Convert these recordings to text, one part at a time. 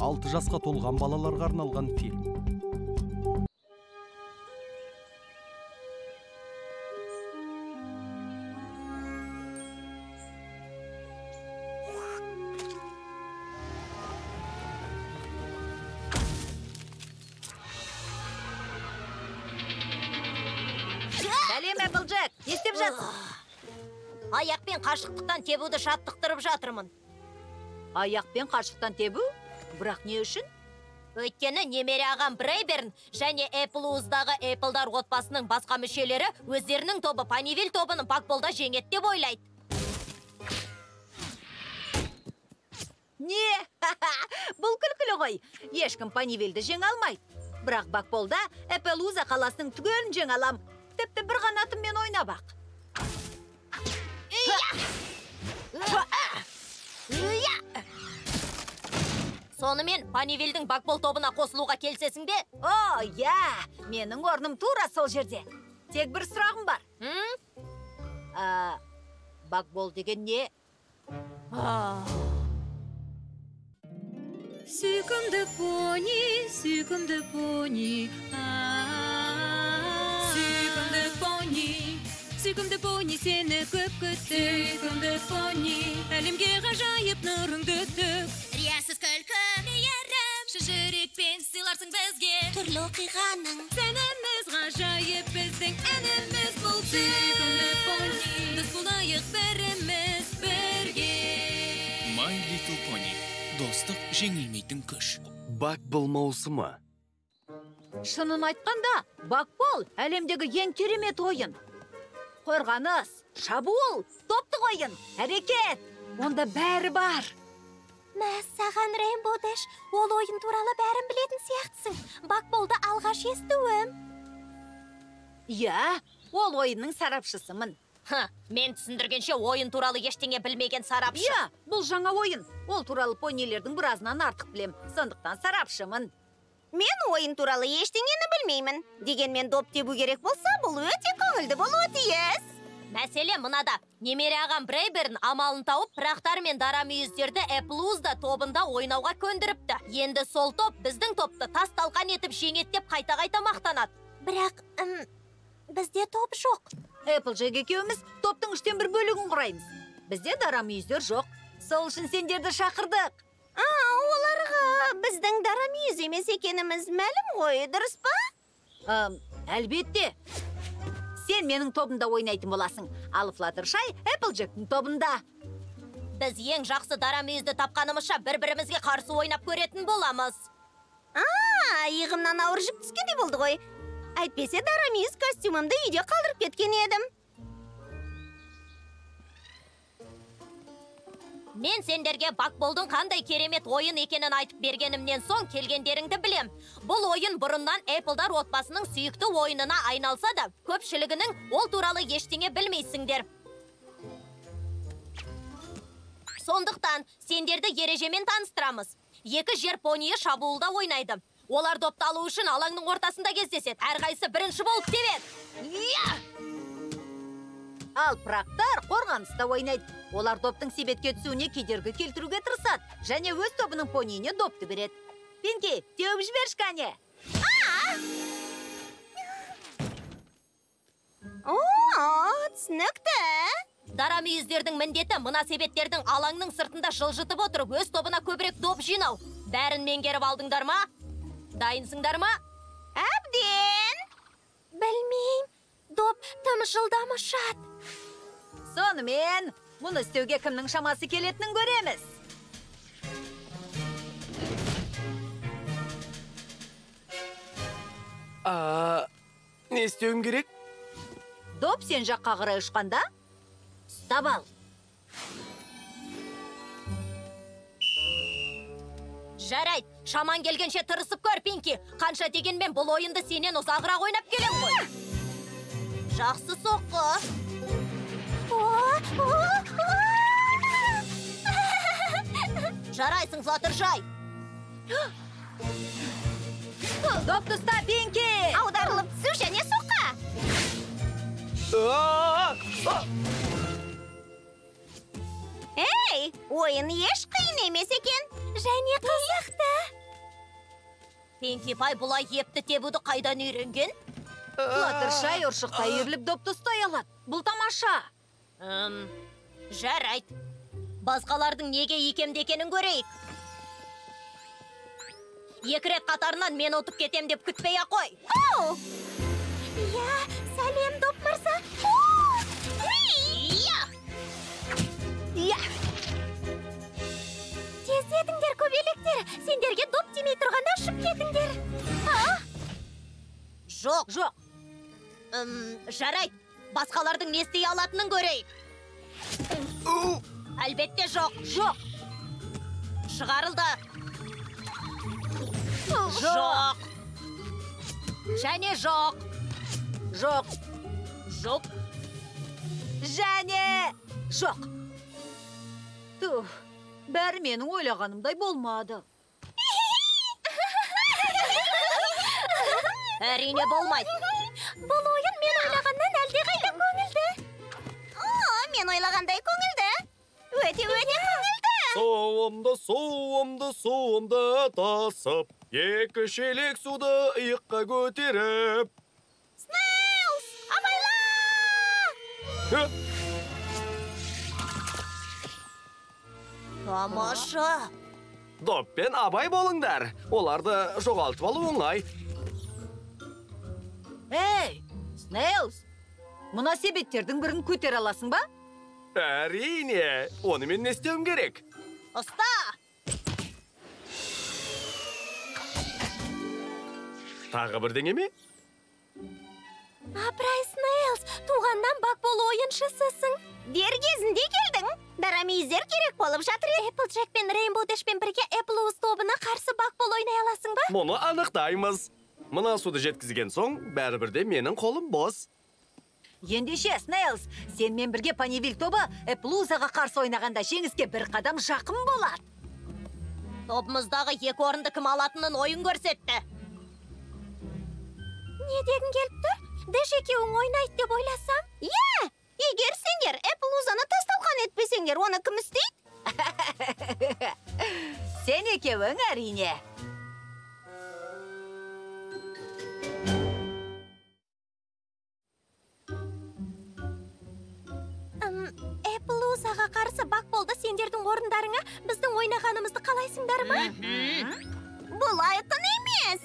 6 жасқа толған балаларға арналған фильм. Сәлем, Эпплджек, не істеп жатсың? Аяқпен қашықтықтан тебуді шаттықтырып жатырмын. Аяқпен қашықтан тебу? Бірақ не үшін? Өйткені немере ағам Брейберн және Эпплуздағы Эпплдар отбасының басқа мүшелері өздерінің тобы Панивиль тобының бакболда жеңеді деп ойлайды. Не? Бұл күлкілі ғой. Ешкім Панивильді жеңе алмайды. Бірақ бакболда Эпплуза қаласының түгелін жеңе алам. Тіпті бір қанатыммен ойнап ақ. Сонымен Панивильдің бакбол тобына қосылуға келісесің бе? О, иә, менің орным тура сол жерде. Тек бір сұрағым бар. Бакбол деген не? Сүйкімді пони, сүйкімді пони, сүйкімді пони, сүйкімді пони, сені көп күттік. Сүйкімді пони, әлемге ғажайып нұрыңды төк. Риясыз күлкі, мейірім, шын жүрекпен сыйларсың бізге. Түрлі оқиғаның сәніміз ғажайып, біздің әніміз бұл. Сүйкімді пони, дос болайық бәріміз бірге. My Little Pony. Достық жеңілмейтін күш. Бакбол маусымы. Шынын айтқанда, бакбол әлемдегі ең керемет ойын. Қорғаныс, шабуыл, топтық ойын, әрекет. Онда бәрі бар. Мәссаған, Рейнбоу Дэш, ол ойын туралы бәрін білетін сияқтысың. Бакболды алғаш естуім. Иә, ол ойынның сарапшысымын. Мен түсіндіргенше ойын туралы ештеңе білмеген сарапшы. Иә, бұл жаңа ойын. Ол туралы понилердің біразынан артық білем. Сондықтан сарапшымын. Мен ойын туралы ештеңені білмеймін. Дегенмен доп тебу керек болса, бұл өте көңілді болуы тиіс. Мәселе мынада. Немере ағам Брейберн амалын тауып, пырақтар мен дара мүйіздерді Эпплузда тобында ойнауға көндіріпті. Енді сол топ біздің топты тас талқан етіп жеңеді деп қайта-қайта мақтанады. Бірақ бізде топ жоқ. Эпплджек екеуміз топтың 1/3 бөлігін құраймыз. Бізде дара мүйіздер жоқ. Сол үшін сендерді шақырдық. Оларға біздің дара мүйіз емес екеніміз мәлім ғой, дұрыс па? Әлбетте. Сен менің тобымда ойнайтын боласың. Ал Флаттершай Эпплджектің тобында. Біз ең жақсы дара мүйізді тапқанымызша бір-бірімізге қарсы ойнап көретін боламыз. Иығымнан ауыр жүк түскендей болды ғой. Әйтпесе дара мүйіз костюмімді үйде қалдырып кеткен едім. Мен сендерге бакболдың қандай керемет ойын екенін айтып бергенімнен соң келгендеріңді білем. Бұл ойын бұрыннан Эпплдар отбасының сүйікті ойынына айналса да, көпшілігінің ол туралы ештеңе білмейсіңдер. Сондықтан сендерді ережемен таныстырамыз. Екі жер понийі шабуылда ойнайды. Олар допты алу үшін алаңның ортасында кездеседі. Әрқайсысы бірінші болып тебеді. Ал пырақтар қорғаныста ойнайды. Олар доптың себетке түсуіне кедергі келтіруге тырысады және өз тобының понийіне допты береді. Пинки, теуіп жіберші кәне. О, түсінікті. Дара мүйіздердің міндеті мына себеттердің алаңның сыртында жылжытып отырып, өз тобына көбірек доп жинау. Бәрін меңгеріп алдыңдар ма? Дайынсыңдар ма? Әбден. Білмеймін. Доп тым жылдам ұшады. Сонымен, мұны істеуге кімнің шамасы келетінін көреміз. Не істеуім керек? Доп сен жаққа қарай ұшқанда, ұстап ал. Жарайды, шаман келгенше тырысып көр, Пинки. Қанша дегенмен бұл ойынды сенен ұзағырақ ойнап келем ғой. Жақсы соққы. Жарайсың, Флаттершай. Допты ұста, Пинки. Аударылып түсу және соққы. Ей, ойын еш қиын емес екен. Және қызықты. Пинки Пай бұлай епті тебуді қайдан үйренген? Флаттершай ұршықтай үйіріліп допты ұстай алады. Бұл тамаша. Жарайды. Басқалардың неге икемді екенін көрейік. 2 рет қатарынан мен ұтып кетем деп күтпей-ақ қой. Оу! Иә, сәлем, доп мырза. Иә! Иә! Тездетіңдер, көбелектер. Сендерге доп тимей тұрғанда ұшып кетіңдер. Жоқ. Жоқ. Жарайды. Басқалардың не істей алатынын көрейік. Әлбетте жоқ. Жоқ. Шығарылды. Жоқ. Және жоқ. Жоқ. Жоқ. Және жоқ. Тух, бәрі менің ойлағанымдай болмады. Әрине болмайды. Бұл ойын мен ойлағаннан әлдеқайда көңілді. О, мен ойлағандай көңілді. Өте-өте көңілді. Суымды, суымды, суымды тасып, 2 шелек суды иыққа көтеріп. Снейлс, абайла! Тамаша! Доппен абай болыңдар. Оларды жоғалтып алу оңай. Эй, Снейлс, мына себеттердің бірін көтере аласың ба? Әрине, онымен не істеуім керек? Ұста! Тағы бірдеңе ме? Апырай, Снейлс, туғаннан бакбол ойыншысысың. Дер кезінде келдің. Дарамүйіздер керек болып жатыр. Эпплджек пен Рейнбоу Дэшпен бірге Эпплуз тобына қарсы бакбол ойнай аласың ба? Мұны анықтаймыз. Мына суды жеткізген соң, бәрібір де менің қолым бос. Ендеше, Снейлс, сенмен бірге Понивиль тобы Эпплузаға қарсы ойнағанда жеңіске бір қадам жақын болады. Тобымыздағы 2 орынды кім алатынын ойын көрсетті. Не дегің келіп тұр? Дэш екеуің ойнайды деп ойласам? Иә, егер сендер Эпплузаны тас-талқан етпесеңдер, оны кім істейді? Сен екеуің әрине. Эпплузаға қарсы бакболды сендердің орындарыңа біздің ойнағанымызды қалайсыңдар ма? Бұл айқын емес.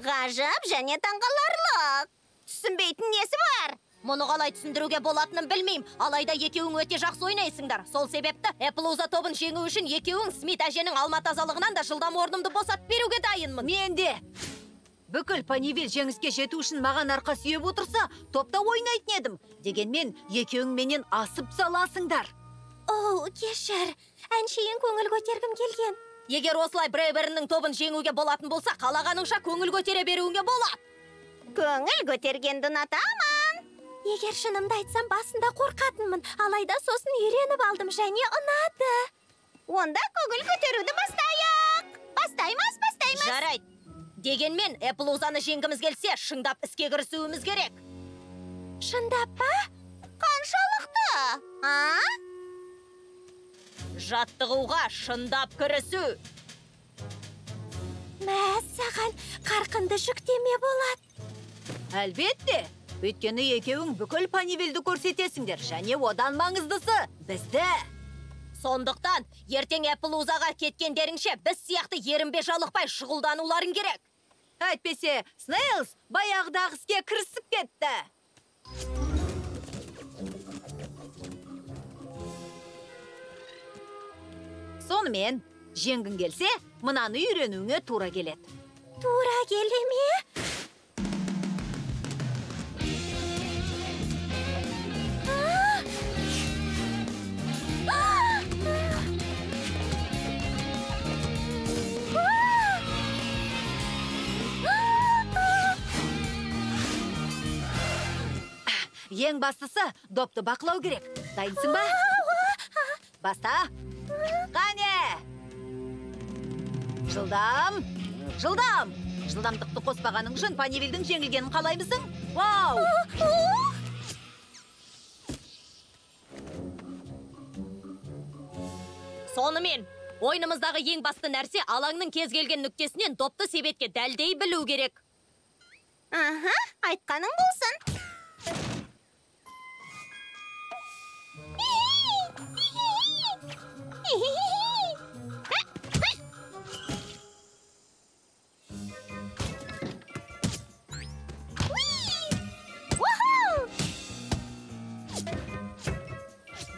Ғажап және таңғаларлық. Түсінбейтін несі бар? Мұны қалай түсіндіруге болатынын білмеймін. Алайда екеуің өте жақсы ойнайсыңдар. Сол себепті Эпплуза тобын жеңу үшін екеуің Смит әженің алма тазалығынан да жылдам орнымды босатып беруге дайынмын. Мен де. Бүкіл Понивиль жеңіске жету үшін маған арқа сүйеп отырса, топта ойнайтын едім. Дегенмен, екеуің менен асып саласыңдар. Оу, кешір. Әншейін көңіл көтергім келген. Егер осылай Брейберннің тобын жеңуге болатын болса, қалағаныңша көңіл көтере беруіңе болады. Көңіл көтергенді ұнатамын. Егер шынымды айтсам, басында қорқатынмын. Алайда сосын үйреніп алдым және ұнады. Онда көңіл көтеруді бастайық. Бастаймыз, бастаймыз. Жарайды. Дегенмен, Эпплузаны жеңгіміз келсе, шындап іске кірісуіміз керек. Шындап па? Қаншалықты? А? Жаттығуға шындап кірісу. Мәссаған, қарқынды жүктеме болады. Әлбетте, өйткені екеуің бүкіл Понивильді көрсетесіңдер, және одан маңыздысы бізді. Сондықтан, ертең Эпплузаға кеткендеріңше біз сияқты ерінбей жалықпай шұғылдануларың керек. Әйтпесе, Снейлс баяғыдағы іске кірісіп кетті. Сонымен, жеңгің келсе, мынаны үйренуіңе тура келеді. Тура келе ме? Ең бастысы, допты бақылау керек. Дайынсың ба? Баста. Қане! Жылдам! Жылдам! Жылдамдықты қоспағаның үшін Понивильдің жеңілгенін қалаймысың? Вау! Сонымен, ойынымыздағы ең басты нәрсе алаңның кез келген нүктесінен допты себетке дәлдей білу керек. Аха, айтқаның болсын.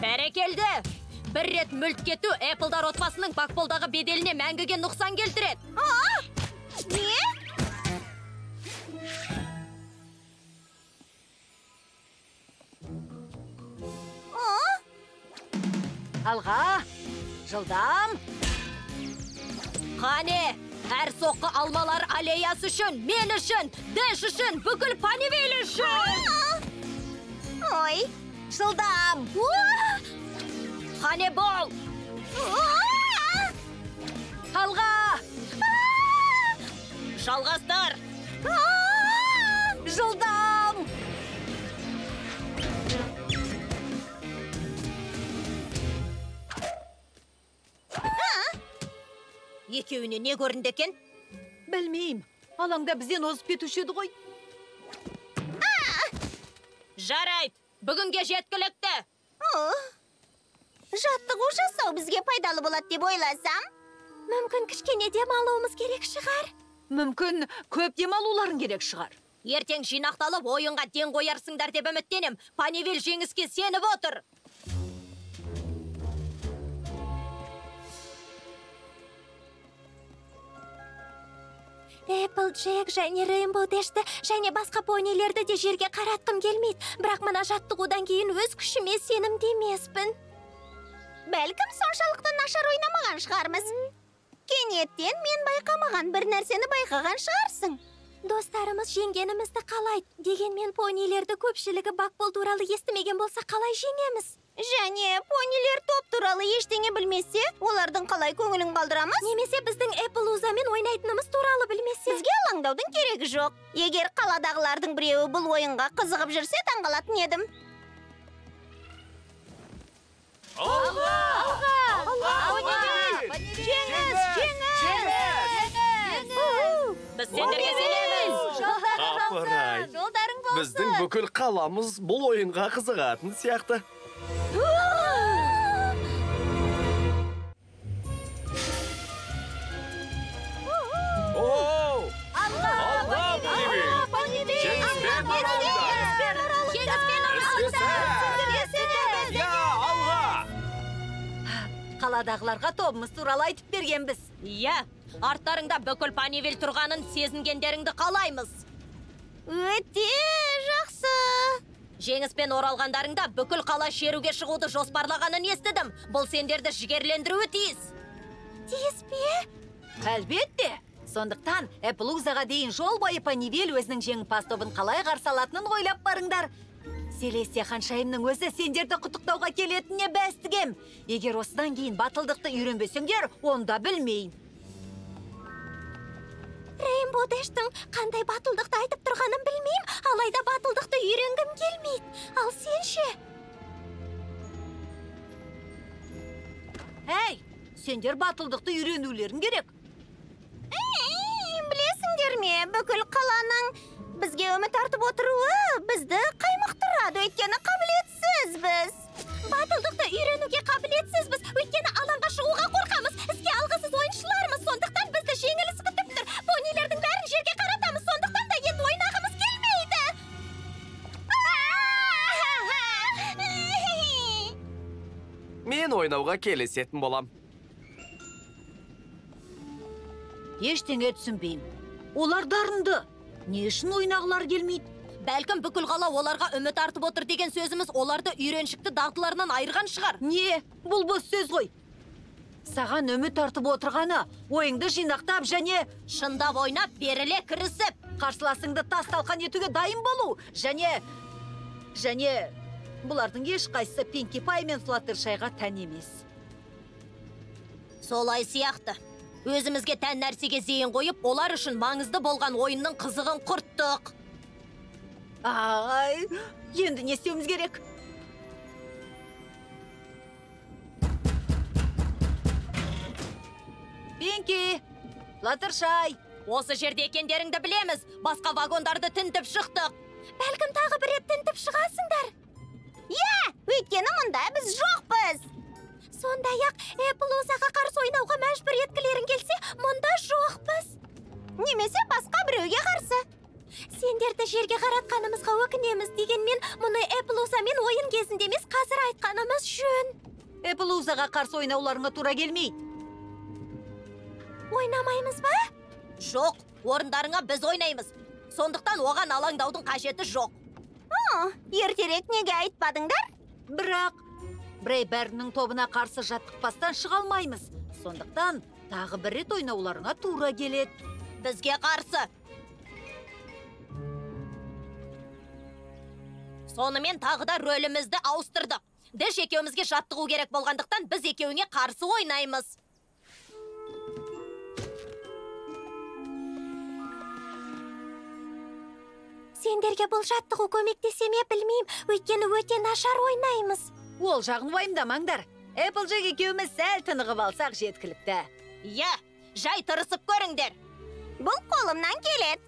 Бәрекелді! Бір рет мүлт кету Эпплдар отбасының бакболдағы беделіне мәңгіге нұқсан келтіреді. Не? Алға, жылдам. Қане, әр соққы алмалар аллеясы үшін, мен үшін, Дэш үшін, бүкіл Понивиль үшін. Ой, жылдам. Қане бол! Алға! Жалғастыр! Жылдам! Екеуіне не көрінді екен? Білмеймін. Алаңда бізден озып кетуші еді ғой. Жарайды, бүгінге жеткілікті. Жаттығу жасау бізге пайдалы болады деп ойласам. Мүмкін кішкене демалуымыз керек шығар. Мүмкін көп демалуларың керек шығар. Ертең жинақталып ойынға ден қоярсыңдар деп үміттенем. Понивиль жеңіске сеніп отыр. Эпплджек және Рейнбоу Дэшті және басқа понилерді де жерге қаратқым келмейді. Бірақ мына жаттығудан кейін өз күшіме сенімді емеспін. Бәлкім соншалықты нашар ойнамаған шығармыз. Кенеттен мен байқамаған бір нәрсені байқаған шығарсың. Достарымыз жеңгенімізді қалайды. Дегенмен понилерді көпшілігі бакбол туралы естімеген болса қалай жеңеміз? Және понилер топ туралы ештеңе білмесе, олардың қалай көңілін қалдырамыз? Немесе біздің Эпплузамен ойнайтынымыз туралы білмесе. Бізге алаңдаудың керегі жоқ. Егер қаладағылардың біреуі бұл ойынға қызығып жүрсе, таңғалатын едім. Алға! Алға! Алға! Жеңіс! Жеңіс! Біз сендерге сенеміз! Апырай! Жолдарың болсын! Біздің бүкіл қаламыз бұл ойынға қызығатын сияқты. Оу! Алға! Алға, Понивиль! Жеңіспен оралыңдар! Жеңіспен оралыңдар! Я, алға! Қаладағыларға тобымыз туралы айтып бергенбіз. Иә, арттарыңда бүкіл Понивиль тұрғанын сезінгендеріңді қалаймыз. Өте жақсы. Жеңіспен оралғандарыңда бүкіл қала шеруге шығуды жоспарлағанын естідім. Бұл сендерді жігерлендіруі тиіс. Тиіс пе? Әлбетте. Сондықтан Эпплузаға дейін жол бойы Понивиль өзінің жеңімпаз тобын қалай қарсы алатынын ойлап барыңдар. Селестия ханшайымның өзі сендерді құттықтауға келетініне бәс тігем. Егер осыдан кейін батылдықты үйренбесеңдер, онда білмейін. Рейнбоу Дэштің қандай батылдықты айтып тұрғанын білмеймін, алайда батылдықты үйренгім келмейді. Ал сен ше? Әй, сендер батылдықты үйренулерің керек. Білесіңдер ме, бүкіл қаланың бізге үміт артып отыруы бізді қаймықтырады, өйткені қабілетсізбіз. Батылдықты үйренуге қабілетсізбіз, өйткені алаңға шығуға қорқамыз. Іске алғысыз ойыншылармыз, сондықтан бізді жеңіліс күтіп тұр. Понилердің бәрін жерге қаратамыз, сондықтан да енді ойнағымыз келмейді. Мен ойнауға келісетін болам. Ештеңе түсінбеймін. Олар дарынды. Не үшін ойнағылар келмейді? Бәлкім бүкіл қала оларға үміт артып отыр деген сөзіміз оларды үйреншікті дағдыларынан айырған шығар. Не, бұл бос сөз ғой. Саған үміт артып отырғаны, ойыңды жинақтап және шындап ойнап беріле кірісіп, қарсыласыңды тас талқан етуге дайын болу және бұлардың ешқайсысы Пинки Пай мен Флаттершайға тән емес. Солай сияқты. Өзімізге тән нәрсеге зейін қойып, олар үшін маңызды болған ойынның қызығын құрттық. Ай, енді не істеуіміз керек? Пинки, Флаттершай. Осы жерде екендеріңді білеміз. Басқа вагондарды тінтіп шықтық. Бәлкім тағы бір рет тінтіп шығасыңдар. Иә, өйткені мұнда біз жоқпыз. Сондай-ақ, Эпплузаға қарсы ойнауға мәжбүр еткілерің келсе, мұнда жоқпыз. Немесе басқа біреуге қарсы. Сендерді жерге қаратқанымызға өкінеміз дегенмен, мұны Эпплузамен ойын кезінде емес, қазір айтқанымыз жөн. Эпплузаға қарсы ойнауларыңа тура келмейді. Ойнамаймыз ба? Жоқ, орындарыңа біз ойнаймыз. Сондықтан оған алаңдаудың қажеті жоқ. Ертерек неге айтпадыңдар? Бірақ Брейберннің тобына қарсы жаттықпастан шыға алмаймыз. Сондықтан тағы бір рет ойнауларыңа тура келеді. Бізге қарсы. Сонымен тағы да рөлімізді ауыстырдық. Дэш екеумізге жаттығу керек болғандықтан біз екеуіңе қарсы ойнаймыз. Сендерге бұл жаттығу көмектесе ме білмеймін, өйткені өте нашар ойнаймыз. Ол жағын уайымдамаңдар. Эпплджек екеуміз сәл тынығып алсақ жеткілікті. Иә, жай тырысып көріңдер. Бұл қолымнан келеді.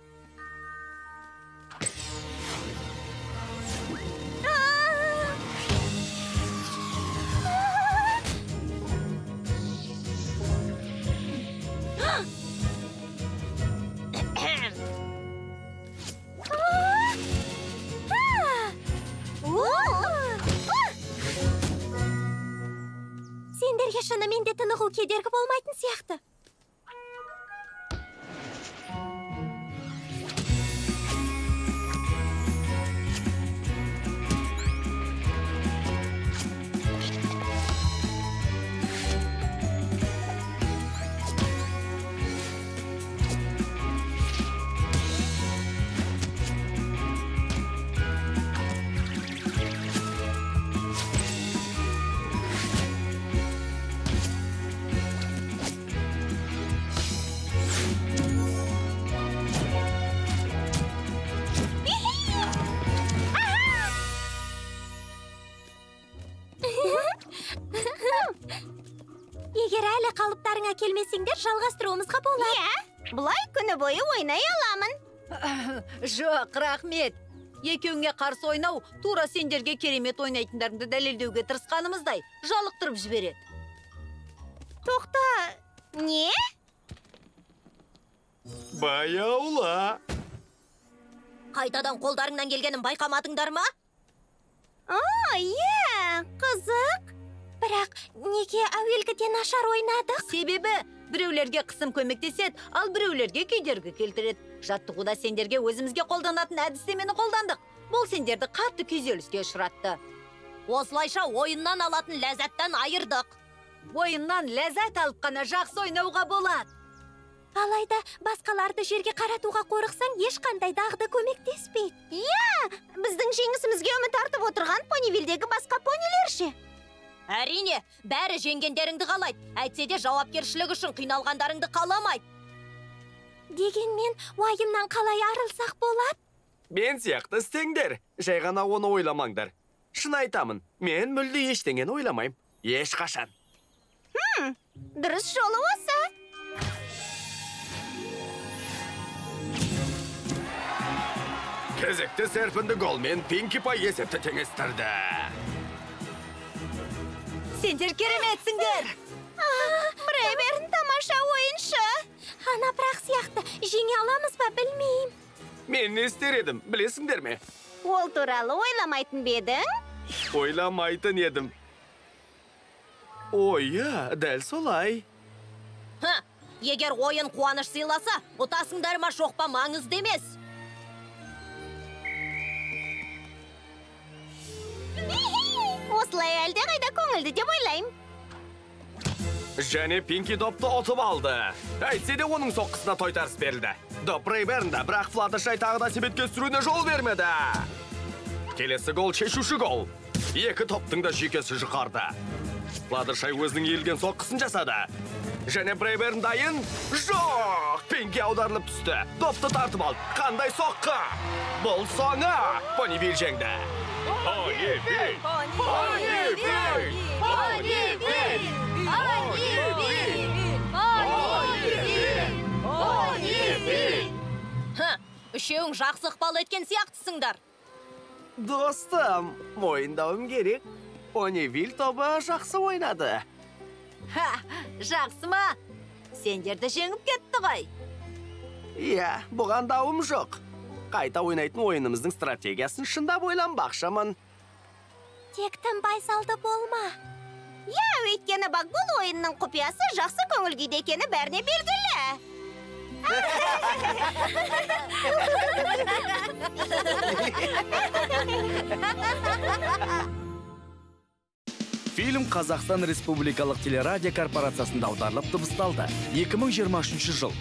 Сендерге шынымен де тынығу кедергі болмайтын сияқты. Егер әлі қалыптарыңа келмесеңдер, жалғастыруымызға болады. Иә, бұлай күні бойы ойнай аламын. Жоқ, рахмет. Екеуіңе қарсы ойнау тура сендерге керемет ойнайтындарыңды дәлелдеуге тырысқанымыздай жалықтырып жібереді. Тоқта, не? Баяула. Қайтадан қолдарыңнан келгенін байқамадыңдар ма? Иә, қызық. Бірақ неге әуелгіде нашар ойнадық? Себебі біреулерге қысым көмектеседі, ал біреулерге кедергі келтіреді. Жаттығуда сендерге өзімізге қолданатын әдістемені қолдандық. Бұл сендерді қатты күйзеліске ұшыратты. Осылайша ойыннан алатын ләззаттан айырдық. Ойыннан ләззат алып қана жақсы ойнауға болады. Алайда басқаларды жерге қаратуға қорықсаң, ешқандай дағды көмектеспейді. Иә, біздің жеңісімізге үміт артып отырған Понивильдегі басқа понилер ше? Әрине, бәрі жеңгендеріңді қалайды. Әйтсе де жауапкершілік үшін қиналғандарыңды қаламайды. Дегенмен, уайымнан қалай арылсақ болады? Мен сияқты істеңдер. Жай ғана оны ойламаңдар. Шын айтамын, мен мүлде ештеңені ойламаймын. Ешқашан. Дұрыс жолы осы. Кезекті серпінді голмен Пинки Пай есепті теңестірді. Сендер кереметсіңдер! Брейберн тамаша ойыншы! Ана бірақ сияқты, жеңе аламыз ба білмеймін. Мен не істер едім, білесіңдер ме? Ол туралы ойламайтын ба едің? Ойламайтын едім. Ой, иә, дәл солай. Егер ойын қуаныш сыйласа, ұтасыңдар ма жоқ па маңызды емес. Осылай әлде қайда көңілді деп ойлаймын. Және Пинки допты ұтып алды. Әйтсе де оның соққысына тойтарыс берілді. Доп Брейбернда, бірақ Флаттершай тағы да себетке түсіруіне жол бермеді. Келесі гол шешуші гол. Екі топтың да жүйкесі жұқарды. Флаттершай өзінің иілген соққысын жасады. Және Брейберн дайын? Жоқ! Пинки аударылып түсті. Допты тартып алды. Қандай соққы! Бұл соңы! Понивиль жеңді. Понивиль! Понивиль! Понивиль! Понивиль! Понивиль! Үшеуің жақсы ықпал еткен сияқтысыңдар. Достым, мойындауым керек. Понивиль тобы жақсы ойнады. Ха, жақсы ма? Сендерді жеңіп кетті ғой. Иә, бұған дауым жоқ. Қайта ойнайтын ойынымыздың стратегиясын шындап ойланбақшымын. Тек тым байсалды болма. Иә, өйткені Багбол ойынның құпиясы жақсы көңіл күйде екені бәріне белгілі. Фильм Қазақстан Республикалық телерадио корпорациясында аударылып дыбысталды. 2023 жыл.